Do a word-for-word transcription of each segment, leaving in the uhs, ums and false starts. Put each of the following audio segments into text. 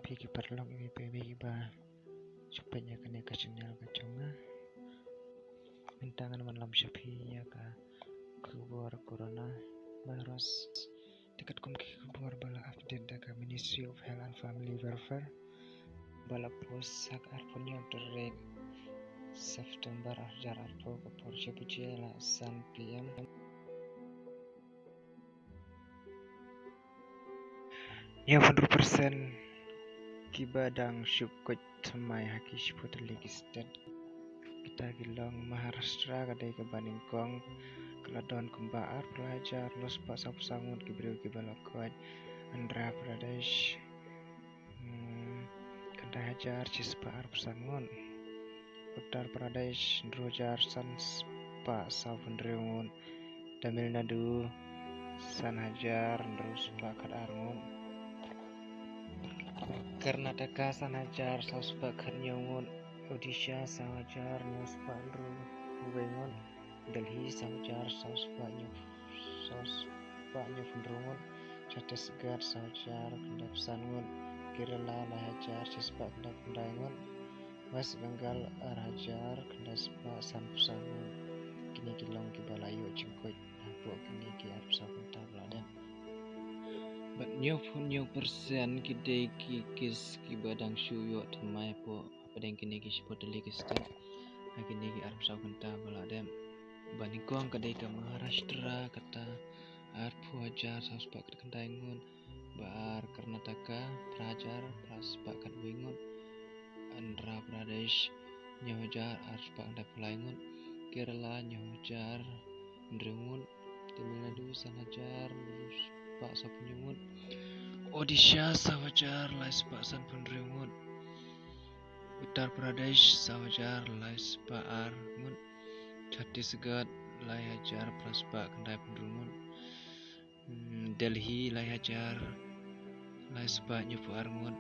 phi ki paralok, ïa phi kiba shu peit ïa kane ka channel ka jong nga. Mynta ngan wanlam sha phi ïa ka khubor corona virus. Te katkum ki khubor ba la update da ka Ministry of Health and Family Welfare, ba la post ha ka arphew hynñiew tarik September arhajar arphew, ka por shi baje la san P M. Hynñiewphew hynriew percent kiba dang shu koit thymmai ha ki shiphew tylli ki state. Kita ki long: Maharashtra ka dei kaba nyngkong, ka la don kumba arphew lai hajar hynñiew spah sawphew saw ngut ki briew kiba la koit. Andhra Pradesh, hmm, khyndai hajar shispah arphew san ngut. Uttar Pradesh, hynriew hajar san spah sawphew hynriew ngut. Tamil Nadu, san hajar hynriew spah khatar ngut. Karnataka, san hajar saw spah khathynñiew ngut. Odisha, saw hajar hynñiew spah hynriewphew wei ngut. Delhi, saw hajar saw spah hynñiew, saw spah hynñiewphew hynriew ngut. Chhattisgarh, saw hajar khyndaiphew san ngut. Kerala, lai hajar shispah khyndaiphew khyndai ngut. West Bengal, ar hajar khyndai spah sanphew san ngut. Kine ki long kiba la ïoh jingkoit hapoh kine ki arphew saw kynta ba la dep. Bad hynñiewphew hynñiew percent ki dei ki case kiba dang shu ïoh thymmai hapoh hapdeng kine ki shiphew tylli ki state ha kine ki arphew saw kynta ba la dep. Ba nyngkong ka dei ka Maharashtra, kata arphew hajar saw spah khatkhyndai ngut. Ba ar Karnataka, phra hajar phra spah khatwei ngut. Andhra Pradesh, hynñiew hajar ar spah khyndai phew lai ngut. Kerala, hynñiew hajar hynriew ngut. Tamil Nadu, san hajar hynriew spah sawphew hynñiew ngut. Odisha, saw hajar lai spah sanphew hynriew ngut. Uttar Pradesh, saw hajar lai spah ar ngut. Chhattisgarh, lai hajar phra spah khyndaiphew hynriew ngut. Hmm, Delhi, lai hajar lai spah hynñiewphew ar ngut.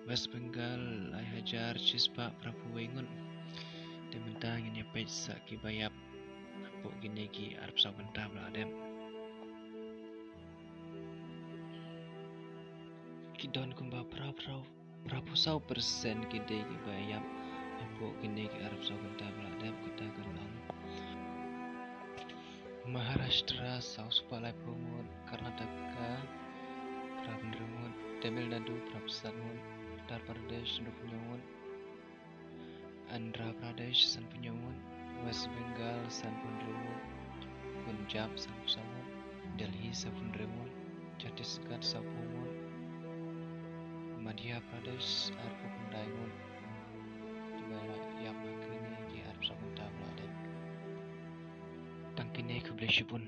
West Bengal, lai hajar shispah phraphew wei ngut. Te mynta ngin ïa peit sa kiba ïap hapoh kine ki arphew saw kynta ba la dep. Ki don kumba phra phra, phraphew saw percent ki dei kiba ïap hapoh kine ki arphew saw kynta ba la dep. Kata ka long Maharashtra, saw spah laiphew ngut. Karnataka, phraphew hynriew ngut. Tamil Nadu, phraphew san ngut. Uttar Pradesh, hynriewphew hynñiew ngut. Andhra Pradesh, sanphew hynñiew ngut. West Bengal, sanphew hynriew ngut. Punjab, sanphew saw ngut. Delhi, sawphew hynriew ngut. Chhattisgarh, sawphew ngut. Madhya Pradesh, arphew khyndai ngut. Kiba la ïap ha kine ki arphew saw kynta ba la dep. Tang kine, khublei shibun.